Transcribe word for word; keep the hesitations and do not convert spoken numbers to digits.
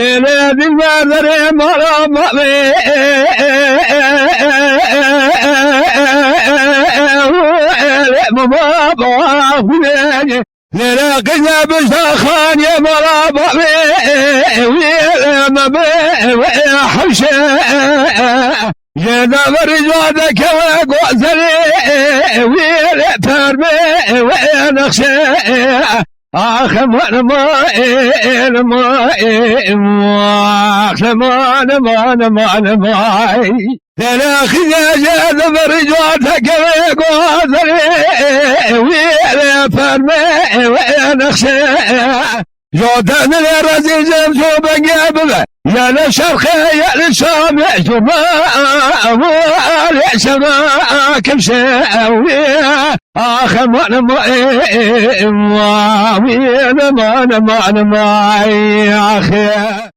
Êlê dilber derê mala mavê. Êlê mama bavê. Lêlê qîze bijda xaniyê mala bavê. Wî êlê me bê wê hewşe. Jê deverî jwa dekeve gozerê. Wî êlê permê wê nexşe. Ax, aman, aman, aman, ax, aman, aman, aman, aman. Dere xîze jê di vir cwar tekeve gozerê, wî êlê fermê, wê nexşe. Jote dilê rezî cem jo benge bibe, ya li şerqê, ya li şamê, jurna, wê şevra kimşe, wê. Ax, aman, aman, aman, aman, aman, ax.